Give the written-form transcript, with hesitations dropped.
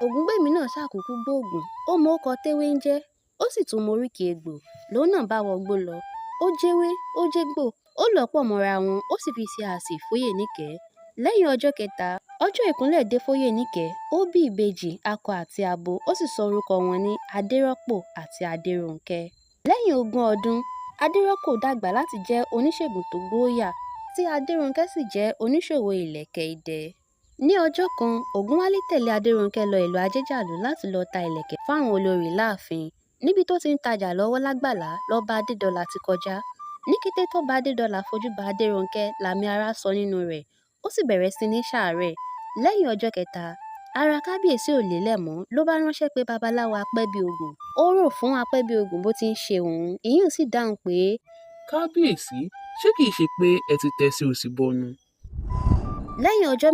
Ògúngbẹ̀mí náà ṣáà kúkú gbóògùn, ó mọ orúkọ téwé ń jẹ́, ó sì tún mọ oríkì egbò, lòun náà bá wọgbó lọ. Ó jéwé, ó jégbò, ó lọ̀ ọ́ pọ̀ mọ́ra wọn, ó sì fi ṣe àsè fóyèníkẹ́. Lẹ́yìn ọjọ́ kẹta, ọjọ́ ìkúnlẹ̀ dé fóyèníkẹ́, ó bí ìbejì akọ àti abo, ó sì sọ orúkọ wọn ní Adérọ́pò àti Adéronkẹ́. Lẹ́yìn 20 ọdún, Adérọ́pò dàgbà láti jẹ́ oníṣègùn tó gbóòyà, tí Adéronkẹ́ sì jẹ́ oníṣòwò ìlẹ̀kẹ̀ idẹ. Ní ọjọ́ kan, Ògúnwálé tẹ̀lé Adéronkẹ́ lọ ìlú Ajéjàlú láti lọ ta ìlẹ̀kẹ̀ fáwọn olórí láàfin. Níbi tó ti ń tajà lọ́wọ́ lágbàlá lọba Adédọ́là ti kọjá. Ní kété tọ́ba Adédọ́là fojú ba Adéronkẹ́ làmì ara sọ nínú rẹ̀, ó sì bẹ̀rẹ̀ sí ní ṣàárẹ̀. Lẹ́yìn ọjọ́ kẹta, ara kábíyèsí ò lélẹ̀ mọ́ ló bá ránṣẹ́ pé babaláwo Apẹ́bíogun. Ó rò fún Apẹ́bíogun bó ti ń ṣe òun, ìyún sì dáhùn pé Kábíyèsí, ṣé kìí ṣe pé ẹ ti tẹsẹ̀ òsì bọnu? Lẹ́yìn ọjọ́